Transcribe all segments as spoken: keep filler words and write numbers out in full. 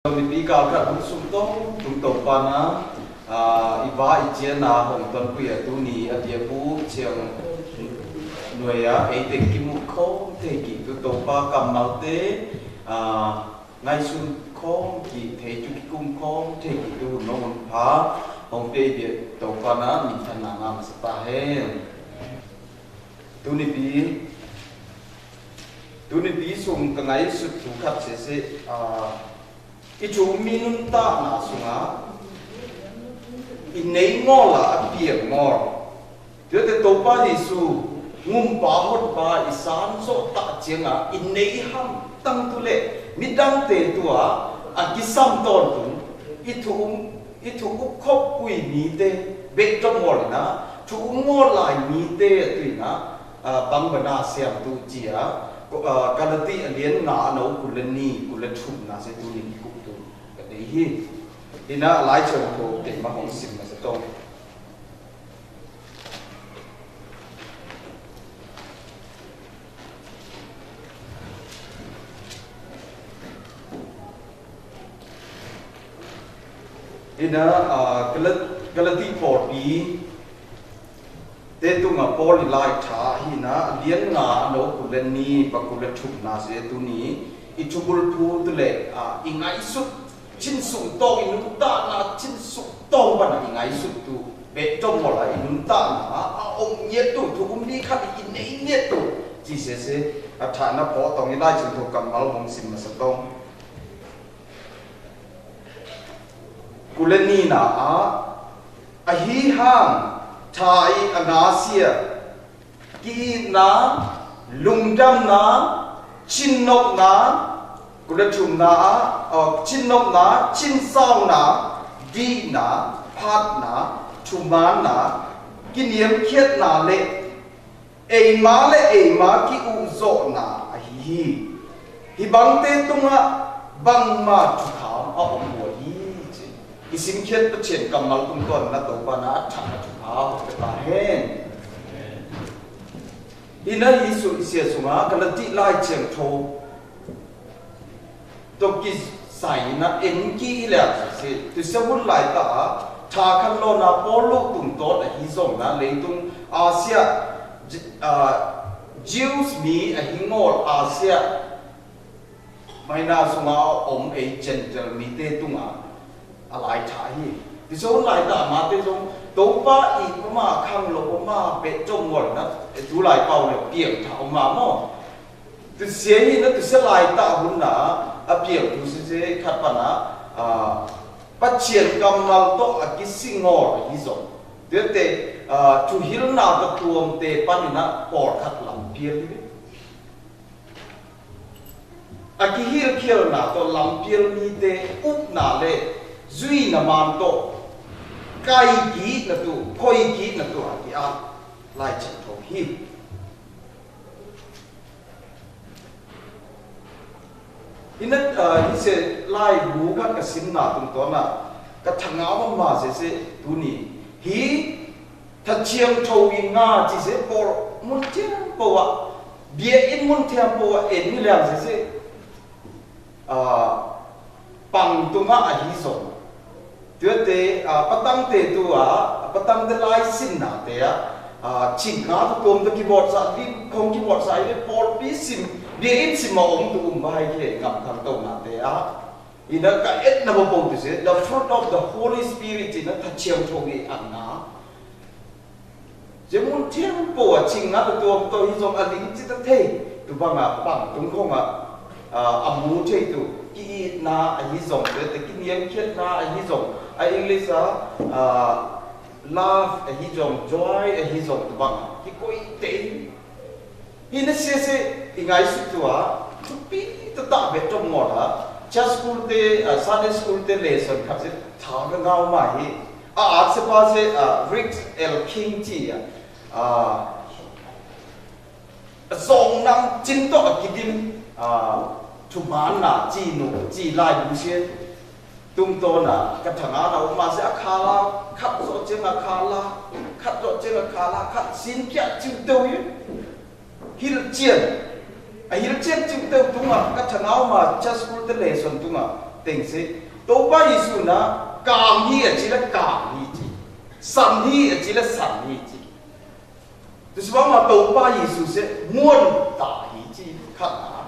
Pi kal kăt ƀŭk sŭm tong, tung tong pa na, a, i ƀă i cia na hŏng tuan pi a tu ni a tia pu chiang nuai a, ei teng ki mŭt khong, te ki tu tong pa kam mal te, a, ngai sun khong ki, te chu ki kum khong, te ki tu nô mŭn pa, hŏng te bia tong pa na, min than na ngam sa ta hen. Tu ni pi, tu ni pi sum ka ngai sut tu khat sese, a, i chu mi nun ta na sunga, i nei ngol a, a piang ngol. Tui te Topa Yêsu, ngum pa hot pa i san so ta chiang a, i nei ham tang tu le, mi dang te tu a, a ki sam ton tu, i thu um, i thu uk khop kui mi te, be tom ngol na, thu uk ngol lai mi te, tui na, a, bang ba na siam tu chia, ko, a, Galati a lien nga a nô kul le ni, kul le thum na se tu ni ki kuk tu, ka dei hi. Ina lai chang ko, te ma hong sim ma sa tong. Ina, a, Galat-, Galati pawlpi, te tung a Paul i lai tha, hina, lien nga, nô kul le ni, ba kul le thum na se tu ni, i chubul pu tu le, a, i ngai sut, chin sum tong, i nun ta na, chin sum tong ba na, i ngai sut tu, be tom mo la, i nun ta na, a, a ong nie tu, tu um bi khat, i nei nie tu, chi se se, a tha na po tong, i lai chun tu kam mal hong sim ma sa tong. Kul le ni na a, a hi hang, thai a na sia, ki na, lungdam na, chin nok na, kul le thum na a, o, chin nok na, chin sau na, di na, phat na, thuman na, ki niam khiet na le, Eima le eima ki u zô na a hi hi. Hi bang te tung a bang ma chu kham a ong bua hi chi. I sim khiet pa chien kam mal tung ton na to pa na a thak a chu kham a ta hen. Hi na hi su i sia sung a ka la ti lai chiang tho. Tôk ki sai na em ki i lek si, tu sa hun lai ta, tha khan lo na Pôl lu tung tot a hi zong na, lei tung Asia, J-, a, Jews mi a hi ngol Asia, mai na sung a om ei Gentile mi te tung a, a lai tha hi. Tu sa hun lai ta ma te zong, to pa i pa ma khang lo pa ma pe zong ngol na, tu lai pau le piang tha ma mo. Tu sia hi na, tu sia lai ta hun na, a piang tu sia sia khat pa na, a, pa chien kam mal to a ki si ngol hi zong. Tu te, a, tu hil na ta tuam te pa ni na por khat lam piel hi. A ki hil piel na to lam piel mi te up na le, zui na man to, kai ki na tu, koi ki na tu a ki a, lai chang to hi. Hi na, a, hi se lai bu khat ka sim na tung to na, ka thang a ma ma se se tu ni. Hi, tha chiang tho i nga chi se por, mun chiang po wa. Bia in mun chiang po wa, en ni liang se se. A, pang tung a a hi zong. Tua te, a, pa tang te tu a, pa tang te lai sin na te a, a, ching ka tu tuam tu ki bot sa, di kong ki bot sa, i pol pi sim, di in sim ma ong tu um bai ke, ngam thang tau na te a. I na ka et na bo bo tu se, the fruit of the Holy Spirit i na ta chiang tho ngi ang na. Yu mun tiam pô a ching ngă tơ tuôm tơ hi zong a ling chi ta thei. Tu bang a păng tung khong a, a, a mu thei tu. Ki i na a hi zong, tơ tơ ki niam khiet na a hi zong. A English a, a, love a hi zong, joy a hi zong tu bang a. Ki koi tei. Hi na sia se, i ngai sut tu a, tu pi ta ta be tôm ngot a. Church school te, a, Sunday school te lesson khăp se, thao na ngao ma hi. A, a, se pa se, a, Rick L. King chi a. A, a zong nang chin to a kidim, a, thuman na chi nu, chi lai bu sie. Tung to na, ka thang a na u ma se a kha la, khat so chiang a kha la, khat so chiang a kha la, khat sin kia chiu teu yu. Hil chiang. A hil chiang chiu teu tung a, ka thang a u ma, church school te lesson tung a. teng sĕ, Tôpa Yêsu nă, kang hi a ci lĕ kang hi ci. Săn hi a ci lĕ săn hi ci. Tui sĭ bang ma Tôpa Yêsu sĕ, nguồn tah hi ci, khăt a.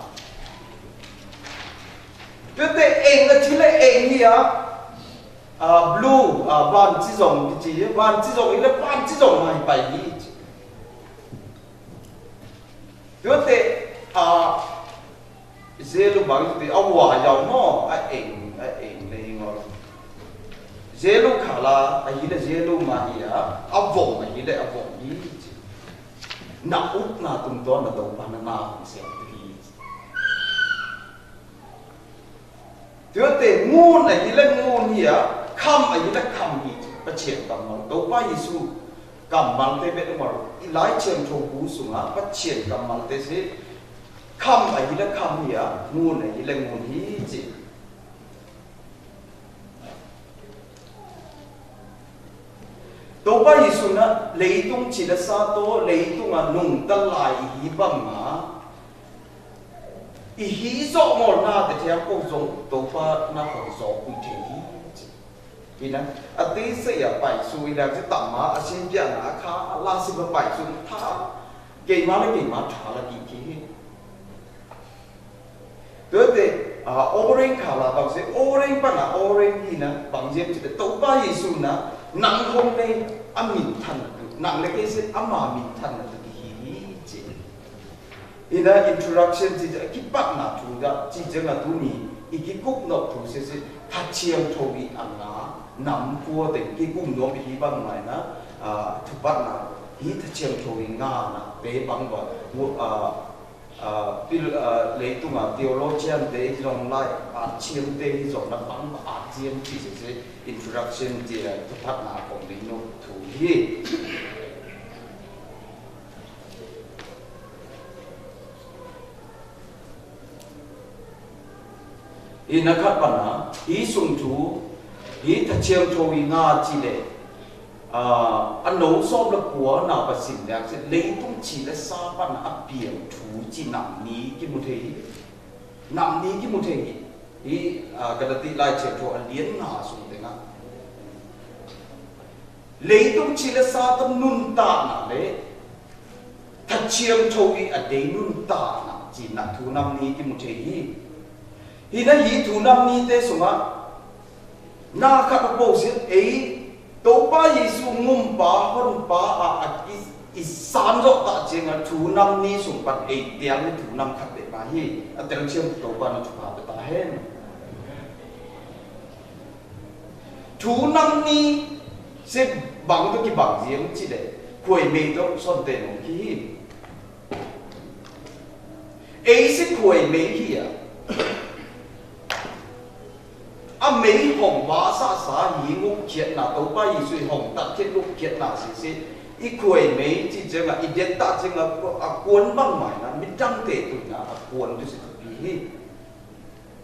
Tui tê eng a ci lĕ eng hi a, a, blue, a, van ci dòng ki ci, van ci dòng hi lĕ van ci dòng ma hi pay hi ci. Tui tê, a, Yellow bang tê a wa yau mô, a eng, a eng lĕ ngol. Yellow color, a hi lĕ yellow ma hi a, a vong, a hi lĕ a vong hi. Nă uk nă tung to nă Tôpa nă nă hong siam tê hi. Tui tê nguồn a hi lĕ nguồn hi a, khăm a hi lĕ khăm hi. Pă chiên tâm mô, Tôpa Yêsu. Kăm măng tê bĕ tơ mâo, i lai chiêm thô bú sung a, pă chiên kăm măng tê sĕ, khăm a hi lĕ khăm hi a, nguồn a hi lĕ nguồn hi ci. Tôpa Yêsu nă, lêitung ci lĕ sa tô, lêitung a nung ta lai hi băng a. I hi zô mol na tê thiam kô zông, Tôpa nă kô zô kui thê hi ci. Ina, a tê sê ya pay su ina tê tăm ma, a sin pian a kha, a la sin ma pay su tha, kê ma lĕ kê ma tha la ki ki. Tui tê, a, orange kha la bang sê, orange pa na, orange ina, bang jêm sê, Tôpa Yêsu na, năng hông nê, a min than, năng lĕ kê sê, a ma min than, ki hi hi, sê. Ina introduction ci jang, ki păt na thu jang, ci jang a thu ni, i ki kŭp nôk thu sê sê, tha chiang thô i ang na, năm kua têng, ki kŭm nôk i hi bang mai na, a, thu păt na, hi tha chiang thô i ngă na, pê bang ba, mu, a, a, pil, a, lêitung a, theologian tê, hi dong lai, a, chiang tê, hi dong na bang ba, a, chiang ci sê sê, introduction ci, a, thu păt na, kông lêi nôk thu hi. Ina khăt pă na, hi sung thu, hi tha chiang thô i ngă ci lĕ, a, a nô sôm lĕ kua na pă sin lĕ, lêitung ci lĕ sa pă na a piêng thu ci năm ni ki mu thê hi. Năm ni ki mu thê hi. Hi, a, Galati lai chiang thô a lian ngă sung tê ngă. Lêitung ci lĕ sa tâm nun ta na lĕ. Tha chiang thô i a dê nun ta na ci na thu năm ni ki mu thê hi. Hi na hi thu năm ni tê sung a. Na khăt a pô sê ei Tôpa Yêsu ngŭm pa hon pa a a ki i san djŏ ta chiang a thu năm ni sung păn ei tiang ni thu năm khăt bê ma hi. A tiang chiang Tôpa na thu pa bê ta hen. Thu năm ni sê bang tơ ki bang jiêng ci lĕ. Khuê mê tơ son tê nô ki hi. Ê sê khuê mê hi a. A mê hong ba sa sa hi ngŭ kiet na Tôpa Yêsu hong tat kiet ngŭ kiet na sê sê. I khuê mê ci jêng a i det ta jêng a kuôn bang mai na mi dang tê tui na a kuôn tui sê tui hi.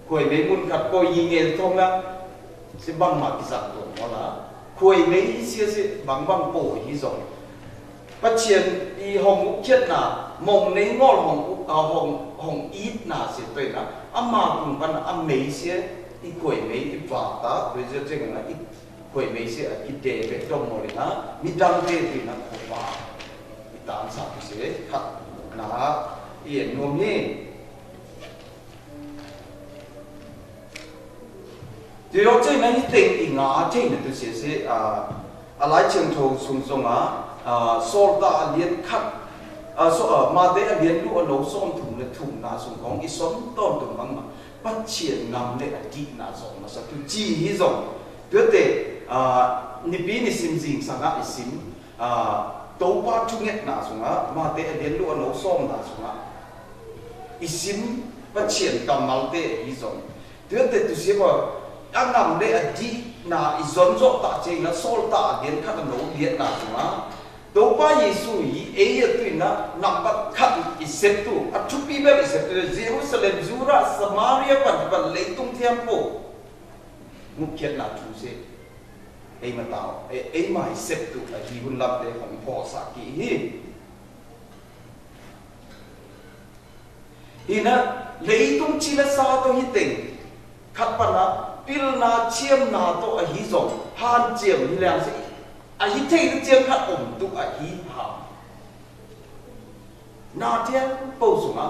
Khuê mê mun khăt kô yi ngel thong la, sê bang ma ki sat tuôn mô la. Khuê mê hi sia sê bang bang pô hi zong. Pă chiên i hong uk kiet na, mông nê ngol hong uk, a, hong, hong it na sê tuê na. A ma kung păn a mê sia, i khuê mê i va ta, tuê zê zêng na i khuê mê sia, a ki dê bê dom mô lê na, mi dang dê tuê na khuê va. I tan sa tuê sê, khăt na, i en nuôm hi. Tui rô chê na hi têng i ngă chê na tu sie se, a, a lai chiang thô sung sung a, a, Sôl ta a lian khăt, a, so, a, Matthê a lian lu a nô sôm thŭng leh thŭng na sung khong i sôm tôm thŭng măng ma. Pă chiên ngăm leh a dih na sôm ma sa tu chi hi zong. Tui tê, a, ni pi ni sim zing sa ngă i sim. A, Tôpa thu ngek na sung a, Matthê a lian lu a nô sôm na sung a. I sim pă chiên kăm mal tê hi zong. Tui tê tu sie bơ, a ngăm leh a dih na i zon zok ta chê na Sôl ta a lian khăt a nô lian na sung a. Tôpa Yêsu i, ê a tui na, năm pă khăt i sep tu, a thu pi bel i sep tu, Yêrusalem, Yuđa, Samaria, păn, păn lei tung thiam pô. Mŭk khiet na thu se. Ê ma tao, ê, ê ma i sep tu, a hi hun lăm tê hong pho sa ki hi. Hi na, lei tung chi leh sa tô hi têng. Khăt pă na, Pilna, chiêmna tŏ ahi zong, hăn chiêng hi leng sĭ, ahi thei kơ chiêng khat ôm tŭ ahi hă. Na thiăng pô sung a,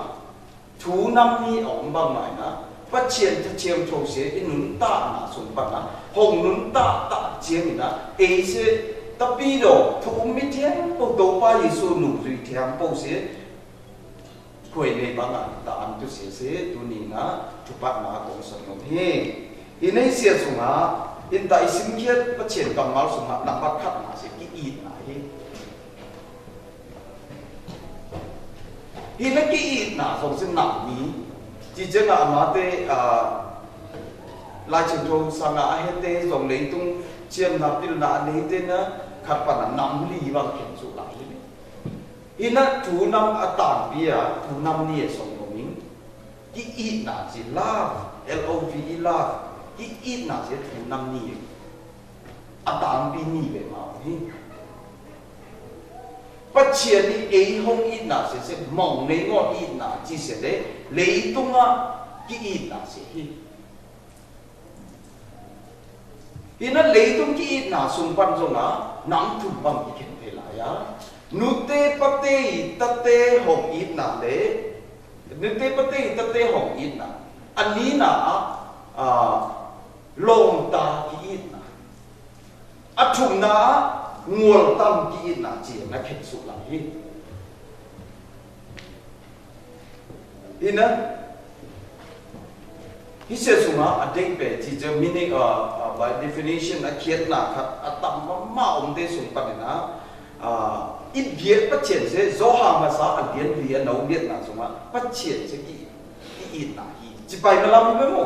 thu năm ni ŏk băng mai na, pă chiên ta chiêng chô sĭ, i nun ta na sung băng na, hŏng nun ta ta chiêng na, ê sĭ, ta pi dŏ, thu ŭm mi thiăng pô, Tôpa Yêsu nung dui thiăng pô sĭ, Khuê nê bang a, ta ăn tu sê sê, tu ni na, tu pat na kông săn nông hê. Hi nê sê sung a, hin ta i sim khiet, pă chiên kăm mal sung a, năm bát khăt na sê, ki it na hê. Hi nê ki it na, sung sê năm ni. Chi jê na ma tê, a, lai chên thâu sang a, hê tê, sung lê tung, chiêm na pil na, nê tê na, khăt pa na, năm li bang khiên su la hê nê. Hi nă thu năm a tang pi a, thu năm ni a song nô ming. Ki it na ci love, L O V E, love. Ki it na ci thu năm ni a tang pi ni bê ma hi. Pă chiên ni ê hong it na ci, ci mong nê ngŏ it na ci, ci lê, lê tung a ki it na ci hi. Hi nă lê tung ki it na sung păn zong a, năm thŭm bang ki khen thê lai a. Nute pate i tate hong it na lê. Nute pate i tate hong it na. A ni na a, a, lŏng ta ki it na. A thŭm na a, ngol tam ki it na ci na khen su lai hi. Hi nă, hi sê sung a, a dêk bê, ci jê meaning, a, a, by definition, a khiet na khăt, a tam ma, ma ôm dê sung păn na, a, i biet pă chiên sê, Yôhan ma sa, a lian lian nau biet na sung a, pă chiên sê ki, ki it na hi, ci pai ma lam hi bê mô.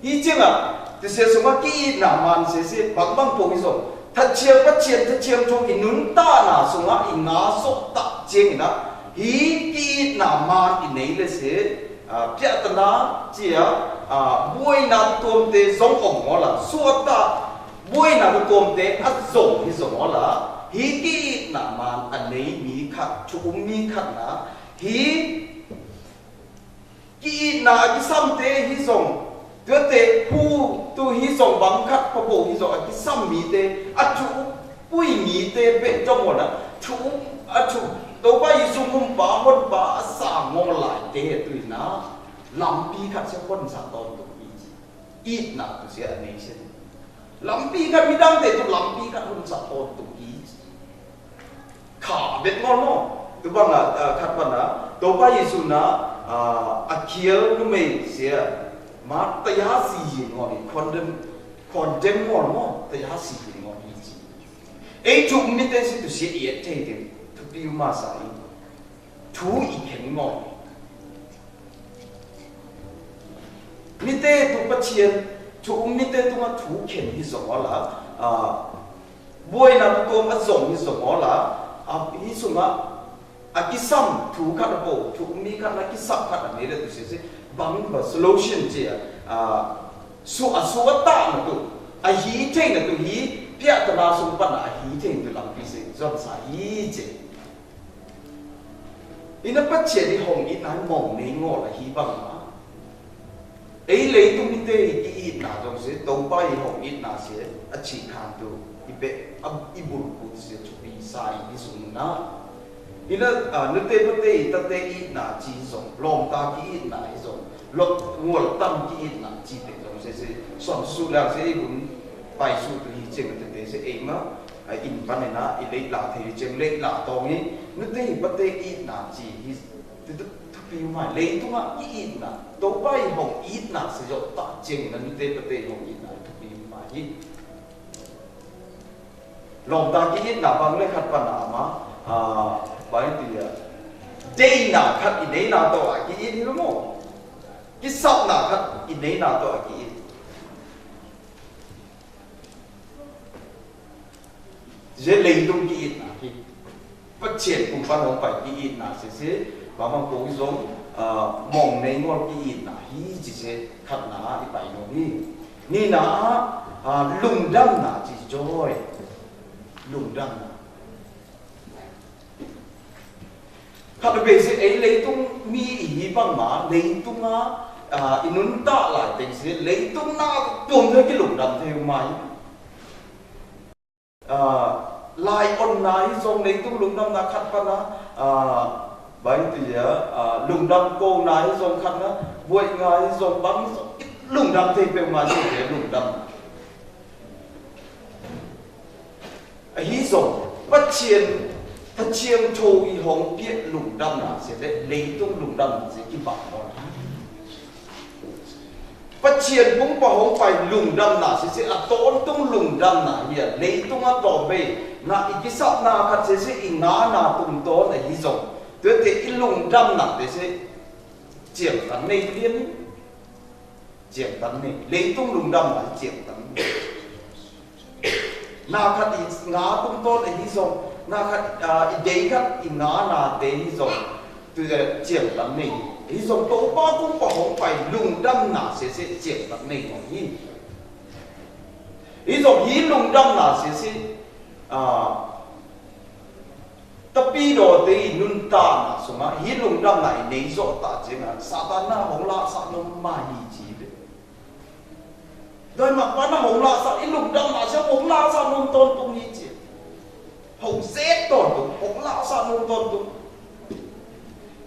Hi jêng a, tơ sê sung a ki it na man sê sê, bang bang pô i sung. Tha chiang pă chiên, tha chiang chung i nun ta na sung a, i ngã sŏk ta chiang i na. Hi ki it na man i nây lê sê, a, piă ta na, ci a, a, buay na tuôm tê sung ŏng ngô la, sua ta, buay na tuôm tê, a sung hi sung ngô la, hi ki it na man, a nây mi khăt, chu ŭm mi khăt na, hi Ki it na a ki sam tê hi song. Tơ tê hu tu hi song bang khăt pa pô hi song a ki sam mi tê. A chu pui mi tê bê jong won a. Chu a chu. Tôpa Yêsu mum ba hon ba a sa ngong lai tê tui na. Lam pi khăt se hon sa ton tu i. It na tu se a nation. Lam pi khăt mi dang tê tu lam pi khăt hon sa ton tu i. Khă bet ngol no. Tu bang a, a, khăt bang a. Tôpa Yêsu na, a, a kiel nu mê sia. Ma tayasi yin ngol ni. Condemn, condemn ngol no. Tayasi yin ngol ni si. Ê chu mi tê si tu si iet tê tê. Tu piu ma sa i. Tu i khen ngol. Mi tê tu pa chien. Tu mi tê tu ma tu khen hi zong la. A, Buay na tu tôm a zong hi zong ôh la, a, hi sung a, a ki sam thu khăt a pô, thu mi khăt na ki sam khăt a nê lê tu sê sê, bang ba solution ci a, a, su a su a ta na tu, a hi thei na tu hi, pia ta na sung pan a hi thei tu lam pi sê, zon sa hi ci. Ina pa chia di hong i nai mong nei ngol a hi bang ma. Ei lei tung mi tê i it na dong se, tong pa i hong it na se, a chi khan tu, i pe, a, i bul kut se, chu pi sa i, i sung na. Ina, a, nu tê pa tê i ta tê it na chi zong, long ta ki it na i zong, lok ngol tam ki it na chi tê zong se se, son su lang se i bun, pai su tu hi cheng tê tê se ei ma, a in pan na, i lei la thei cheng lei la tong i, nu tê pa tê it na chi hi, tu tu Thupi mai, lei tung a ki it na. Tôpa i hong it na, se yot ta cheng na, nu tê pa tê hong it na, thupi mai hi. Long ta ki it na, bang lê khăt pa na ma, a, bai ti a. Dei na khăt i dei na to a ki it hi lo mo. Ki sap na khăt i dei na to a ki it. Dze lei tung ki it na ki. Pă chien kum pan hong pai ki it na se se, ba mang pô i zong, a, mong nei ngol ki it na hi chi se, khăt na i pai nô hi. Ni na, a, lung dang na chi joy. Lung dang na. Khăt bê se ei lei tung mi i hi bang ma, lei tung a, A, i nun tă lai teng sĭt, leitung na tuôm thoi kih lŭng đăm thei ma. A, lai ôn na hĭ dòng leitung lŭng đăm na khăt pă na, a, bang tơ ya, a, lŭng đăm kông na hĭ dòng khăt na, buay na hĭ dòng bang, lŭng đăm thei pơma hĭ lŭng đăm. Hĭ dòng, pă chiên, pă chiên chô i hong pia lŭng đăm na sĭt, leitung lŭng đăm na sĭt kih bă ôn. Pă chiên pŭng pă hong pay lŭng đăm na sĭt, a tôn tung lŭng đăm na, ya, leitung a tôm be, na i kih săp na khăt sĭt, i ngã na tung tôn hĭ dòng. Tơ tê i lŭng đăm na tê sĭt, chiêng tăng nê liên. Chiêng tăng nê, leitung lŭng đăm na chiêng tăng nê. Na khăt i ngã tung tôn hĭ dòng, na khăt, a, i đei khăt i ngã na tê hĭ dòng. Tơ tê chiêng tăng nê, hĭ dòng tô pă pŭng pă hong pay lŭng đăm na sĭt sĭt chiêng tăng nê hong hĭ. Hĭ dòng hĭ lŭng đăm na sĭt sĭt, a, ta pi đô tê i nun tă na sung a, hĭ lŭng đăm na i nây dŏ tă jêng a, Satan na hong lă sa nôm ma hĭ ji bê. Dơi ma pa na hong lă sa, i lŭng đăm na sa, hong lă sa nôm tôn tung hĭ ji. Hong zet tôn tung, hong lă sa nôm tôn tung.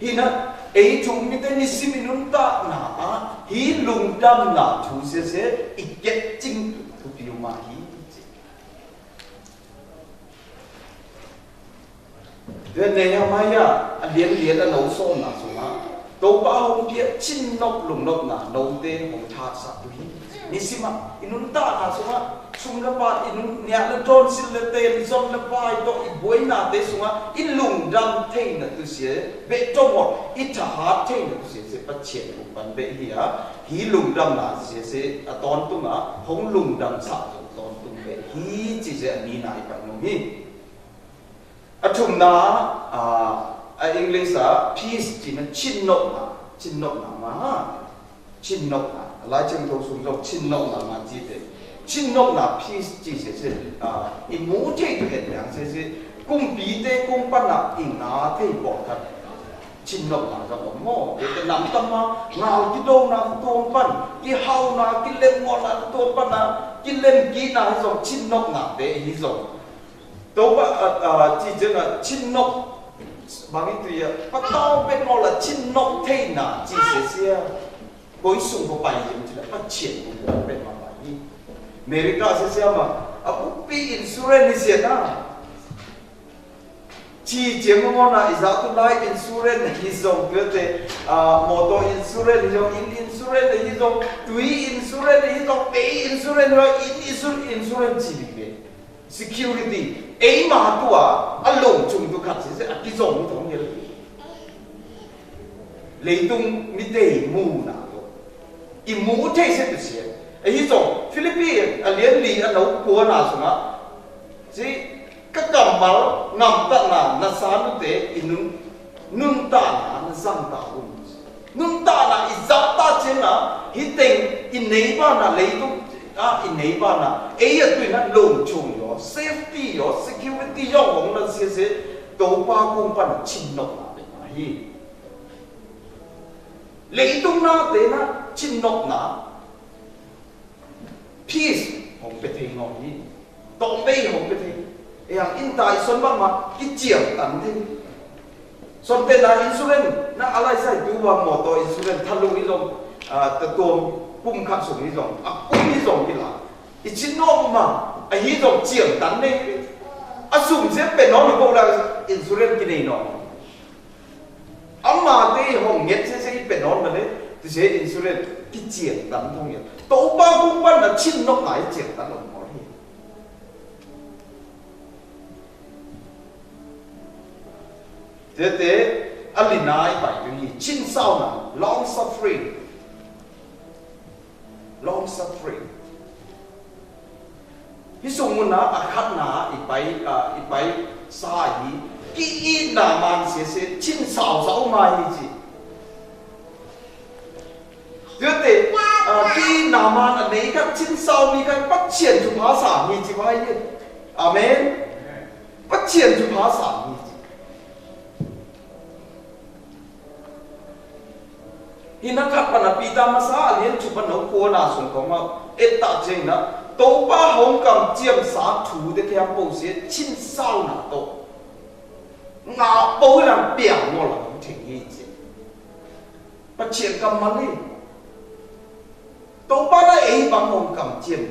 Hĭ na, ê chung mi tê ni sim i nun tă na a, hĭ lŭng đăm na chu sê sê, i kĕt jing tu piu ma hĭ ji. Dơi Nehemia, a lian lian a nô sôm na sung a. Tô pă hong pia chin nôk lŭng nôk na, nô tê hong tha sa tu hĭ. Ni sim a, i nun tă na sung a, sum la pa, i nun nia la don sil la tê, i zon la pa, i tô i buay na tê sung a, i lŭng đăm thê na tu sie, be tô môt, i tha ha thê na tu sie, se pă chiên u pan be hĭ a, hĭ lŭng đăm na sie se, a tôn tung a, hong lŭng đăm sa, tôn tung be hĭ, chi se a ni na i pan nung hĭ. A thum na, a, a English a, peace chi na chin nôk na, chin nôk na ma, chin nôk na, lai cheng thô sung dŏ chin nôk na ma chi tê. Chin nôk na peace chi se se, a, i mu thê tu hên yang se se, kŭm pi tê kŭm pan na, i ngã thê bŏ khăt. Chin nôk na dŏ bŏ mô, tê tê năm tâm ma, ngao ki đô na tuôm pan, ki hao na, ki lem ngol na tuôm pan na, ki lem ki na hĭ dòng, chin nôk na tê hĭ dòng. Tô pă, a, a, chi jêng a, chin nôk. Bang i tu ya, pă tao pên mô la chin nôk thê na, chi sê sia. Bôi sung bô pai yêm chi la, pă chiên bô bên ma pai. America sê sia ma, a bô pi insurance ni sia na. Chi jêng mô na, i za tu life insurance, i zong tu te, a, motor insurance, i zong in insurance, i zong tui insurance, i zong pay insurance, i insurance, insurance chi bi ke. Security, ei ma tua, a lông chung tu khat sê sê, a ki zong thong yel. Lei tung mi tê mu na tu. I mu tê sê tu sê. Ei zong, Philippi, a lian li, a nau kua na sung a. Sê, ka kam mal, ngam ta na, na sa nu te, i nun, nun ta na, na zang ta un. Nun ta na i za ta chen na, hi teng i nei ba na lei tung, a i nei ba na, ei a tui na lông chung yo, safety yo, security yo, hong na sia se, to pa kung pan chin nok na, hi. Lei tung na te na, chin nok na, peace, hong pe thei ngong hi. Tong bei hong pe thei. Ê ang in ta i son bang ma, ki chiang tang thei. Son te na insurance, na alai sai tu wa motor insurance, tha lung i zong, a, ta tuom, kum khat sung i zong, a kum i zong ki la. I chin nok ma, a hi zong chiang tang thei. A sum se pe non ko la insurance ki nei non. Ama te hong nget se se i pe non ma le, tu se insurance, ki chiang tang thong ya. To pa kum pan na chin nok na i chiang tang nok mo hi. Te te, a li na i pai tu hi, chin sao na, long suffering. Long suffering. Hi sung mun na, a khat na, i pai, a, i pai sa hi, ki i na man se se, chin sao sao ma hi chi. Tơ te, a, ki na man a nei khat chin sao mi khat pă chiên chu pha sa mi chi pha ye. Amen. Pă chiên chu pha sa mi chi. Hi na khat pana Piter masa a lien chu pana kô na sung kong ma et ta cheng na, Tôpa hong kam chiam sa thu de thiam pô se chin sau na to. Nga pô na piang mo la hong cheng hi che. Pa cheng kam ma li. Tôpa na ei bang hong kam chiam.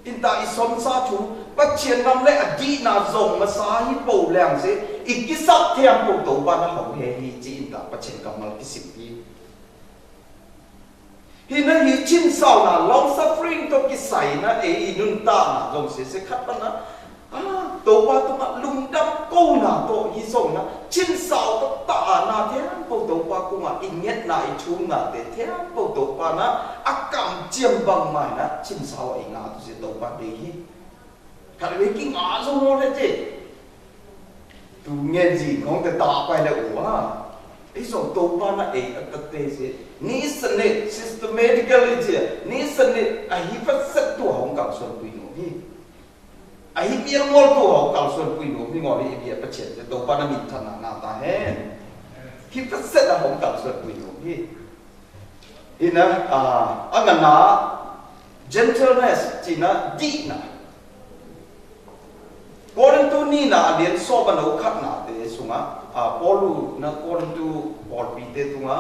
Inta i son sa chu, pa cheng kam le a di na zong ma sa hi pô leng se, i ki sap thiam pô Tôpa na hong he hi chi inta pa cheng kam ma ki sim hi. Hi na hi chin sau na long suffering to ki sai na ei i nun ta na zong se se khat pana. A, Tôpa tŭ ma lŭng dăm kô na to hi song na chin sau to ta na thiam pô Tôpa kô ma i nget na i chu na te thiam pô Tôpa na a kam chiam bang mai na chin sau i nga tu se Tôpa de hi. Kha le ki nga zong mo le che. Tu nge ji kong te ta pai le u a. I zong Tôpa na e a ta te se. Ni sa ne systematically che. Ni sa ne a hi fa set tu hong kam son pui no hi. A hi biel ngol tu hong kam son pui no hi ngol hi bia pa chen che Tôpa na min than na na ta hen. Hi fa set a hong kam son pui no hi. Hi na, a, a ngana gentleness chi na di na. Kôrintô nina a lien sô bana u khat na te sunga, a, Pôlu na Kôrintô Pôl Pite tunga,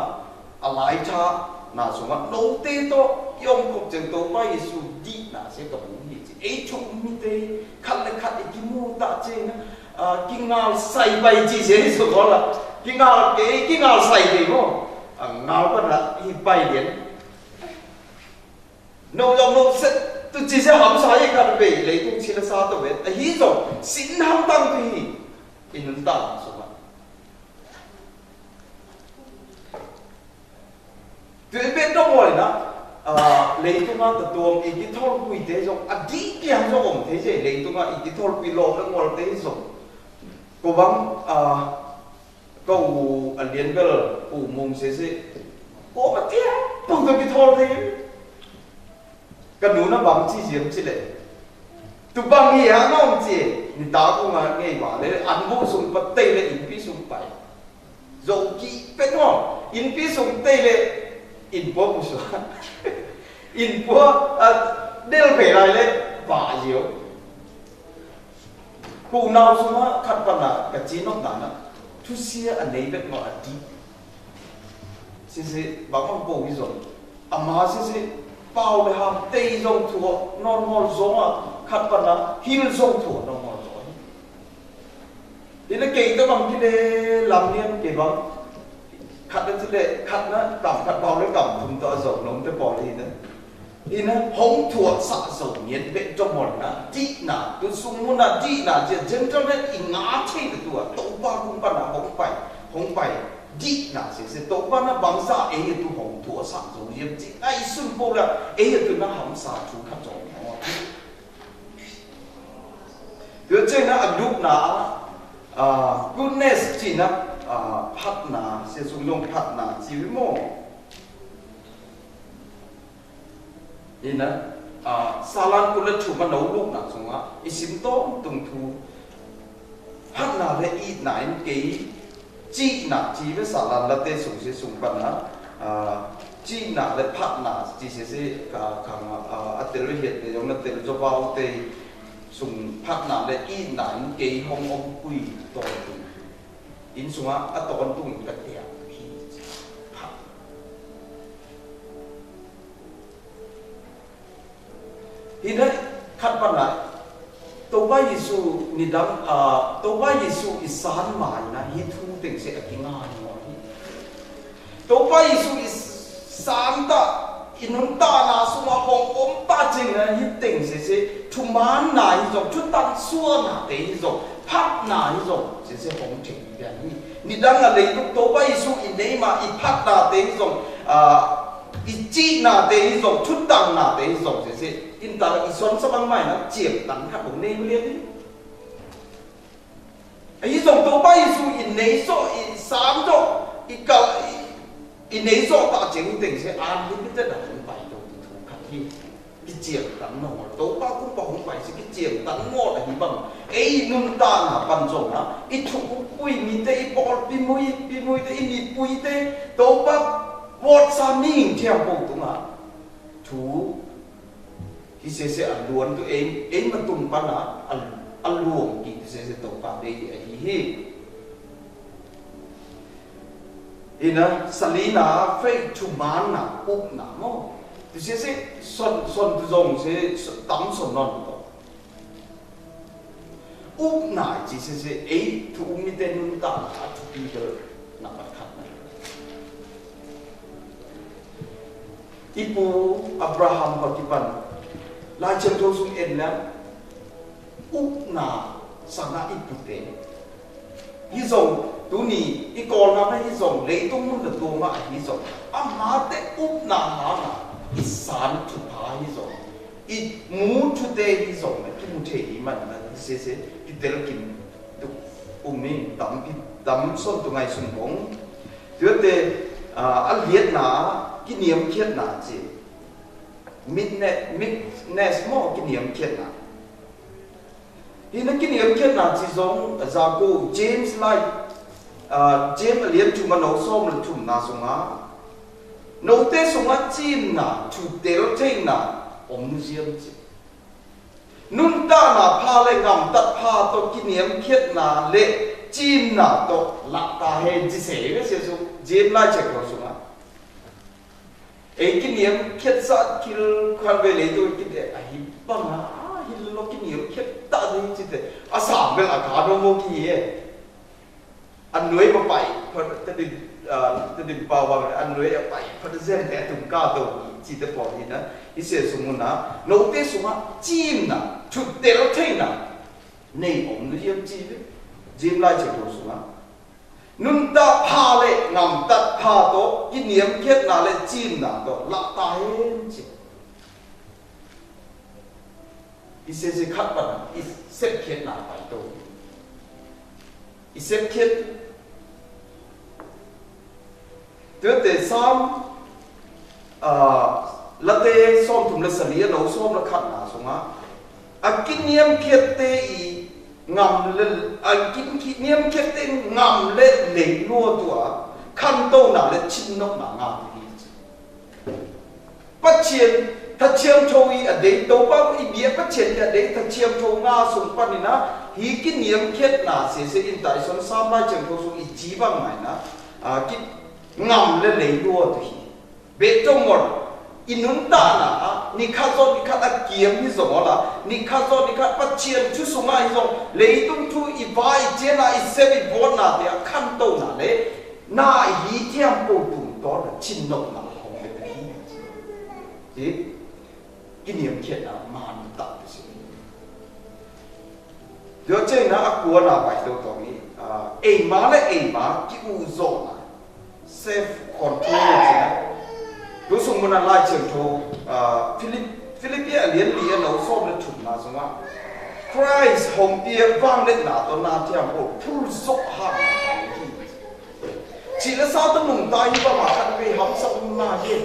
a lai tha na sunga, nô te to, yong kok chen to pa Yêsu di na se ka bu hi chi. Ei chung mi te, khat le khat i ki mu ta chen na, a, ki ngal sai bai chi se su ko la. Ki ngal ke, ki ngal sai ke mo. A, ngal bana i bai lien. Nô yong nô set tu chi se hăm sa ye kha be lei tung chi la sa to be. A hi zong sin hăm tăng tu hi. In nun tăng so ba. Tu i be dong wai na. A, lei tung a ta tuang i ki thol kui te zong. A di ki hăm zong om te se lei tung a i ki thol kui lo na ngol te zong. Ko bang, a, Kâo a lien bel u mông sese. Kâo ma tia, pung tơ ki thol te. Ka nu na bang chi yiem chi le. Tu bang hi ha nong chi, ni ta kung a ngei ba le, an bu sung pa tê le in pi sung pai. Zong ki pet no, in pi sung tê le, in po bu sua. In po, a, del pe lai le, ba yio. Kô nau sung a khat pana ka chi nok dan a. Thu sia a nei bet ngol a di. Sisi bang bang kô hi zong. Ama sisi pau le ham tei zong thua non ngol zong a. Khat pana hil zong thua non ngol zong. Hi le kei ta bang ki le lam niam kei bang. Khat na chi le khat na tam khat pau le tam thum ta zong nom te pau le na. Ina hong thuah sah zong ngian bek dong mol na, dih na, tu sung muna dih na, jia gentleman i ngã chê tu a, Tôba kung pa na hong pai, hong pai, dih na se se, Tôba na bangsa ei tu hong thuah sah zong yem chê, ai sun pô la, ei tu na hong sa chu kha zong hong. Yua chê na a duk na, a, goodness chi na, a, phat na, se sung yong phat na, chi wi mo. Ina, a, salan kula chu ma nô luk na sung a, i sim tôm tung thu. Phat na le i na in kei, chi na chi we salan la te sung se sung pan na, a, chi na le phat na chi se se ka, ka nga, a, a tel we hiet te yong na tel zo bau te sung phat na le i na in kei hong om kui tôm tung thu. In sung a, a tôm tung in ka te a, phat. Hi na khat pan na, Tôba Yêsu nidang, a, Tôba Yêsu i san mai na, hi thu teng se a ki ngan mo hi. Tôba Yêsu i san ta, i nun ta na sung a hong om ta jing na, hi teng se se, thu man na hi zong, thu tan sua na te hi zong, phat na hi zong, se se hong cheng. Bian hi. Nidang a lei tuk Tôba Yêsu i nei ma i phat na te hi zong, a, i chi na te hi zong, chut tang na te hi zong, se se. In ta i son sa bang mai na, chiam tang khat bông nei mu lian hi. Hi zong Tôba Yêsu i nei so, i sam so, i kal, i, i nei so ta cheng teng se, an hi pi te na hong pai to tu khat hi. I Chiêng tăn ngol, Tôpa kŭmpôh hŏng pai, sĭ kih chiêng tăn ngol a hih bang. Ê, i nun ta na păn zong a, i thŭ ƀuh pui mi te, i ƀol pi mui, pi mui te, i mi pui te, Tôpa, wơ̆t sa ning thiam pô tung a. Thŭ, hih sese a luôn tu ê, ê ma tung păn a, a, a luôn kih tu sese Tôpa dê a hih hih. Ê na, sali na, fei thŭ man na, ŭp na mô. Tu sese, son, son tu zong se, son, tăm son non to. Ŭp na, chi sese, ê, thŭ ŭp mi te nun ta na, a thŭ pi dơ, na pat khat na. I pu Abraham pa ki păn. Lai Cheng Thô sung en na, ŭp na, sang na i pu te. Hih zong, tu ni, i kol na mê hih zong, lei tung mun na tu ma hih zong. Ama te ŭp na ha na, i san tu pa hih zong. I mu tu te hih zong, na ki mu te hih man na, hih sese, ki tel kim, tu, ŭm ni, tăm ki, tăm son tu ngài sun bong. Tu te, a, a liet na, ki niêm kiet na chi. Mit ne, mit ne smo ki niêm kiet na. Hih na ki niêm kiet na chi zong, a, za kô James lai, a, James a liet thum a nô sôm leh thum na sung a. Nô te sung a chim na, chu tel thei na, ôm nu ziêm chi. Nun ta na pha leh ngam tat pha to ki niêm kiet na leh chim na to lak ta hen chi se, ve se su, James lai chek lo sung a. Ê, ki niêm kiet sa kil khan ve lei tu ki te, a hih bang a, a hih lo ki niêm kiet ta di chi te. A sam bel a ka no mo ki e. A nuai ma pai, pha te di, a, te di pa wa, a nuai a pai, pha te zen te tum ka to chi te pô hih na. Hih se su mun na, nô te su ma, chim na, chu tel thei na. Nê ôm nu yem chi ve. Jim lai che to su ma. Nun ta pha leh ngam tat pha to, i niêm kiet na leh chim na to, lak ta hen chi. I se se khat pan, i sep kiet na pai to. I sep kiet. Tui te Sam, a, late sôm thum leh sali a nô sôm leh khat na sung a. A ki niêm kiet te i ngam leh, a ki, ki niêm kiet te ngam leh lei nua tua, khăn tô na leh chin nok na ngam leh. Pă chiên, ta chiêm thô i a dei, tô pă i bia pă chiên i a dei, ta chiêm thô nga sung pă ni na, hi ki niêm kiet na se se in tai son Sam lai chiêm thô sung i chi bang mai na, a, ki ngam leh lei nua tu hi. Bê tông ngor, i nun ta na, a, ni kha zot ni kha a kiêm hi zong la, ni kha zot ni kha pă chiên chu sung a hi zong, lei tung thu i ba i chiên na i sep i bot na te a khăn tô na leh, na i hi thiam pô tung to na chin nok na hong leh hi. Hi, ki niêm kiet na man ta te si. Dua cheng na a kua na bai tô tong i, a, ê ma leh ê ma ki u zo na. Self control na chi na. Dua sung mô na lai chiêm thô, a, Philip, Philip a lian li a nô sôm leh thum na sung a. Christ hong pia vang leh na to na thiam pô phul sok ha na. Chi leh sa tô nung ta hi ba ma khan pe ham sa nung na ye.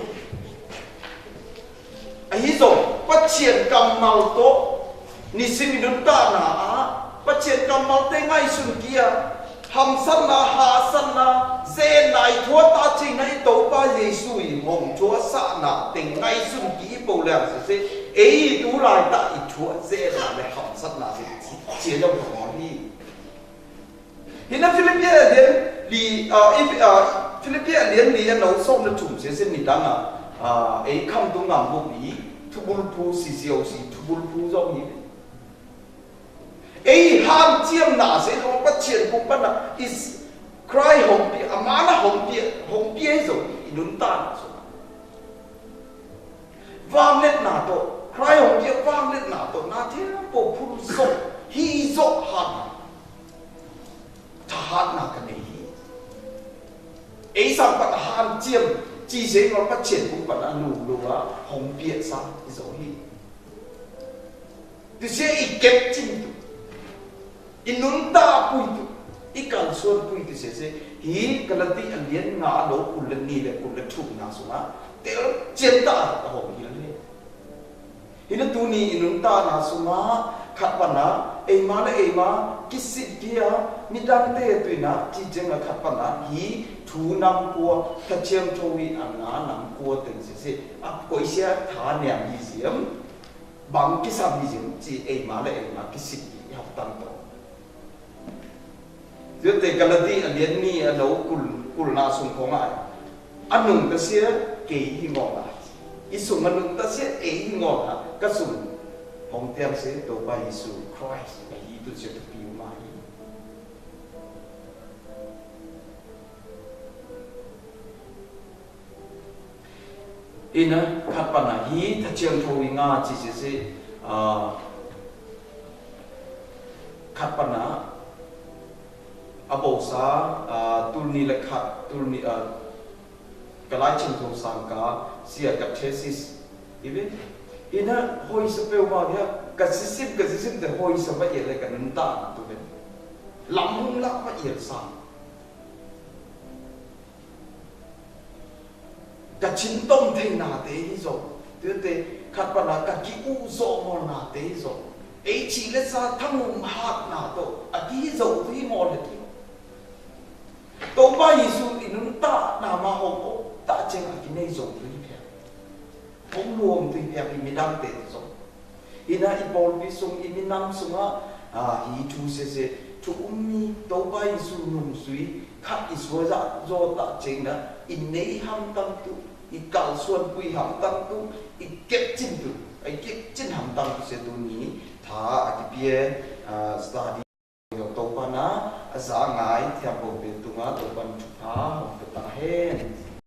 A hi zong, pă chiên kăm mal tô, ni sim i nun ta na a, pă chiên kăm mal te ngài sun ki a, ham săn na, ha săn na, zen na i thua ta ching na i tô pă Yêsu i hong thua sa na, te ngài sun ki i pô leng se se, ê i tu lai ta i thua zen na leh ham săn na se, chiên yong hong hon hi. Hi na Philip a lian li, a, i, a, Philip a lian li a nô sôm leh thum se se ni dang a, a, ê khăm tu ngam bôk i, thu bul phu si siau si, thu bul phu zong hi. Ê han chiêm na se, hong pă chiên kŭm pă na, is Christ hong pia, a ma na hong pia, hong pia zong, i nun ta na zong. Vang leh na tô, Christ hong pia vang leh na tô, na thiam pô phul sok, hi sok han. Tha han na ka ne hi. Ê sang pă han chiêm, chi se ngor pă chiên kŭm pă na lu lu a, hong pia sa, i zo hi. Tui se i kep chim tu. I nun ta pui tu. I kal suôn pui tu se se. Hi Galati a lian nga a nô kul leh ni leh kul leh thum na sung a. Tel chiên ta a hong hi leh. Hină tuni i nuntak na suma khat pană, eima leh eima, kisit kia, midang te tui na, ci jeng a khat pană, hi, thu năm kua, Tha Čiêm Thô i a ngă năm kua teng sese, a koi sia tha niam hi sim, bang kisam hi sim, ci eima leh eima, kisit kia, hap tang to. Yua te Galati a lian ni a lô kul, kul na sung khong ai. A nung ta sia kei hi ngok a. I sung a nung ta sia ei hi ngok a. Ka sung hong tiang se Tôba Yêsu Christ. Ka hi tu sia tu piu ma hi. Ină, khat pană, hi Tha Čiêm Thô i ngă ci sese, a, khat pană, a bô sa, a, tul ni leh khat, tul ni, a, ka lai Čiêm Thô sang ka, sia ka thesis, iwe, ină, hoi sa peu ma ya, ka sisim, ka sisim te hoi sa ma ye leh ka nuntak tu ben. Lam hung lak ma ye sa. Ka čin tôm thei na te hi so. Tui te khat pană ka ki u so mo na te hi so. Ei či leh sa thang um hat na to. A ki hi so tui mo leh ki. Tôba Yêsu i nuntak na ma hong o. Ta čeng a ki nei so tui pia. Hong luông tui pia ki midang te so. Ină i Pôl pi sung i mi năm sung a, a, hi thu sese, thu um mi Tôba Yêsu nung sui, khat i sua za, zo ta čeng na, i nei ham tang tu, i kal suan pui ham tang tu, i kep čin tu, i kep čin ham tang tu se tu ni, tha a ki pia, a, study. Tôba na, a za ngai, thiam bông pin tu nga, Tôba na chu pha, hong pin ta hen.